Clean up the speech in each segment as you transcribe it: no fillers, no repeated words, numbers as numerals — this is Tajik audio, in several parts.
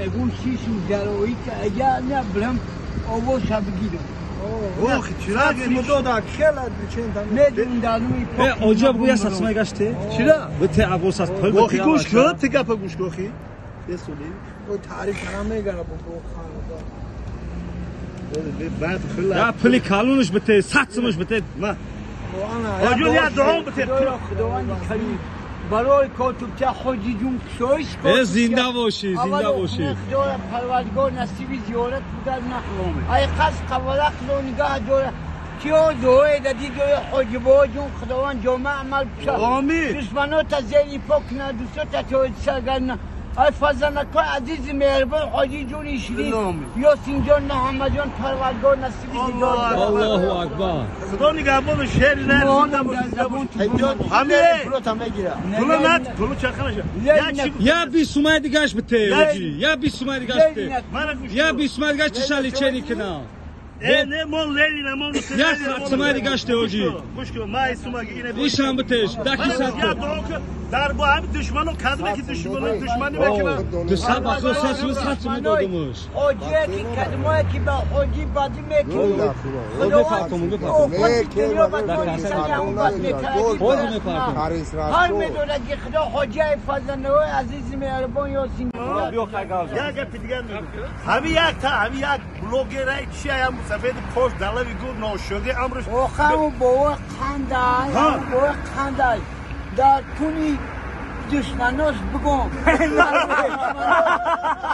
ягон шишу дарои ка не блам овоша бигирам. Ох, чира дода хела ченда медун. Э, оҷа бугу я сатсмай гаште? Чира? Бите абос аз пул. Охи гӯш кун, ти гапа гӯш кун охи. Бесули. О таъриф намегара бо хана. Баъд хила. Я пули калонш бите, сатсмаш бите. Ма. Оҷон я дуо бите. Худованди карим барои котубча ҳоҷи ҷун кушоиш кун. Э, зинда бошӣ, зинда бошӣ. Худоя парвардигор насиби зиёрат будар на. Ай қас қавалақ ло нигаҳ дора. Киё дуое дади доя ҳоҷи бо ҷун Худованд ҷома амал пуша. Омин. Душманота зери пок на, дӯстота тоҷ саргарна. Ай фарзандакои азизи меҳрибон ҳоҷи ҷуни ширин. Ёсинҷон, Муҳаммадҷон, парвардигор насиби дидор. Аллоҳу акбар. Худо нигаҳбон шери на зинда бошӣ. Ҳаме. Пулу нат, пулу чақанаша. Я 20 сумай дигаш бите, оҷи. Я 20 сумай дигаш бите. Я 20 сумай дигаш чишали чени кина. Э, не мон лели на мон. Я сат сумай дигаш те, оҷи. Гӯш кун, ма сума гине. Ишам битеш, даки сат. Я дуо дар бо ҳами душману кадме ки душману душманӣ мекунад. Ду сад бахо сат сум сат сум додумуш. Ҳоҷие ки кадмое ки ба ҳоҷи бадӣ мекунад. Ҳар медонад ки Худо ҳоҷияи фарзандаҳои азизи меҳрибон Ёсин. Як гапи дигар мегӯм. Ҳами як та ҳами як блогерай чи ая мусафеди пош далави гур ношоди амрш. Охаму бовои қандай, бовои қандай. Дар туни душманош бигом.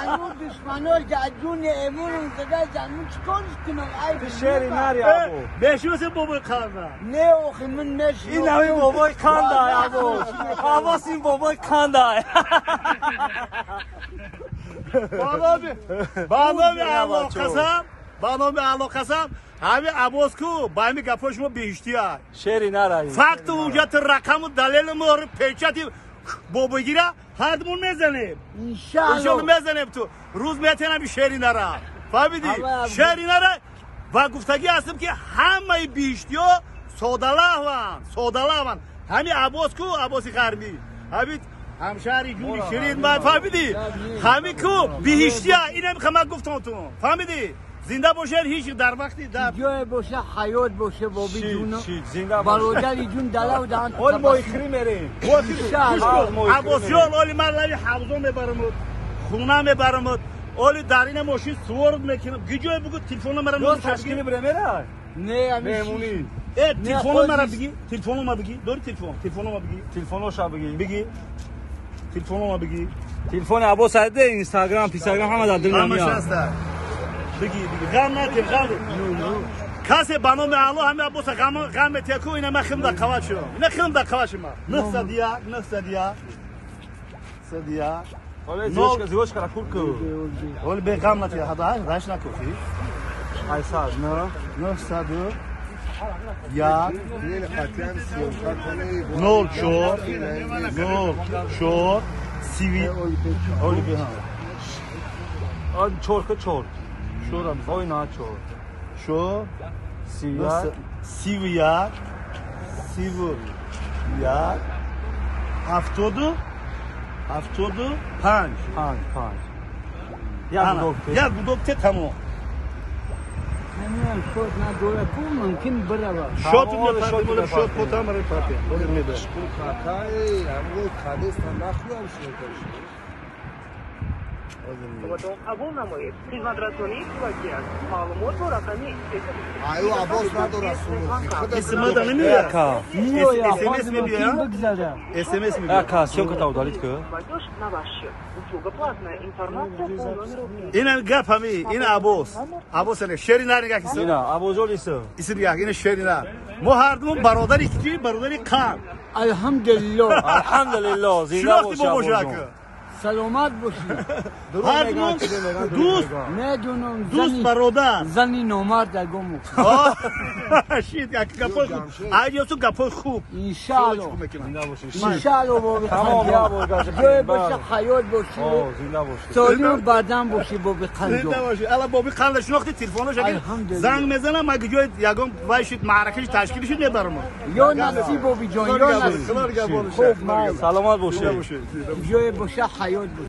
Ану душманош дар ҷуни эмурун зада замин чикорш кунам? Ай шери нари або. Мешусе бобои қанда. Не охи ман меш. Ин ҳами бобои қандай або. Абос ин бобои қандай. Ба номи Аллоҳ қасам, ба номи Аллоҳ қасам, ҳами Аббос ку ба ҳами гапҳои шумо беҳиштия. Шери нараи. Факту ҳуҷҷату рақаму далелу мӯҳру печати бобогира ҳардумон мезанем. Иншааллоҳ мезанем ту. Рӯз метенам шери нара. Фаҳмидӣ? Шери нара ва гуфтагӣ ҳастем ки ҳамаи биҳиштиҳо содалаҳванд, содалаҳванд. Ҳами Аббос ку Аббоси ғарбӣ. Ҳами ҳамшаҳри ҷуни ширин ма фаҳмидӣ? Ҳами ку биҳиштия инам хама гуфтам ту. Фаҳмидӣ? Зинда бошед ҳеҷ дар вақти дар ҷое боша ҳаёт боша боби ҷун. Зинда бародари ҷун далав даҳан. Ол моихри мерем. Аббосҷон, оли ман лави ҳавзо мебарамуд, хона мебарамуд, оли дар ина мошин суворд мекунам. Гиҷое бугу телефона мара Ёз ташкили бире мера? Не, ами меҳмонӣ. Э, телефона мара биги, телефона ма биги, дори телефон, телефона ма биги. Телефоноша биги. Биги. Телефона ма биги. Телефони Аббос айде Инстаграм, Пинстаграм ҳама дар дил Ҳамаш ҳаста. Биги, биги. Ғам натем, ғам. Касе ба номи Аллоҳ ҳами Аббоса ғам ғам метияку ина ма хим да қава шудам. Ина хим да қава шума. 901 901 101 Оле зиёшка зиёшка ра кур ку. Оли бе ғам натия, ҳада раш накухи. Айсад, на 901 04 04 сиви оли бе ҳа. Он чор ка чор. Шорам. Ой на чор. Шо 31 31 31 70 75 5 5. Як гудок те. Як гудок те тамом. Намедонам шот надора ку мумкин бирава. Шот мепартем, шот потам репартем. Оли мебер. Какай, амгу кадеста нахуям шоташ. Қабул намоед. Хизматрасонии пулакӣ аст. Маълумот бо рақами Аю Аббос надора сумуси. СМС да намеояд. Меояд, СМС мебиёяд? Бигзара. СМС мебиёяд. Ака, съёмка удалить ку. Платеж на ваш счет. Услуга платная. Информация по номеру Ина гап ҳами, ина Аббос. Аббос ана шери нари гак исм. Ина Аббосҷон исм. Исм гак, ина шери нар. Мо ҳардумон бародари ки бародари қам. Алҳамдулиллоҳ. Алҳамдулиллоҳ, зинда Шинохти боши бобоша Аббосҷон. ака. Саломат бошӣ. Ҳардумон дӯст, Медонам дӯст бародар. Зани номард агому. Шит, як гапои хуб. Айҷо гапои хуб. Иншааллоҳ. Зинда боши. Иншааллоҳ боби Тамом қанҷо. я бор гаҷа. Ҷое боша ҳаёт бошӣ. О, зинда боши. Солиму бадан бошӣ боби қанҷо. Зинда боши. Ала боби қанда шинохти телефонаш агар Алҳамдулиллоҳ. занг мезанам, ага ҷои ягон вай шид маъракаш ташкил шид мебарам. Ё насиб боби ҷон, ё насиб. Хуб, Саломат боши. ҷое боша ҳаёт бошӣ.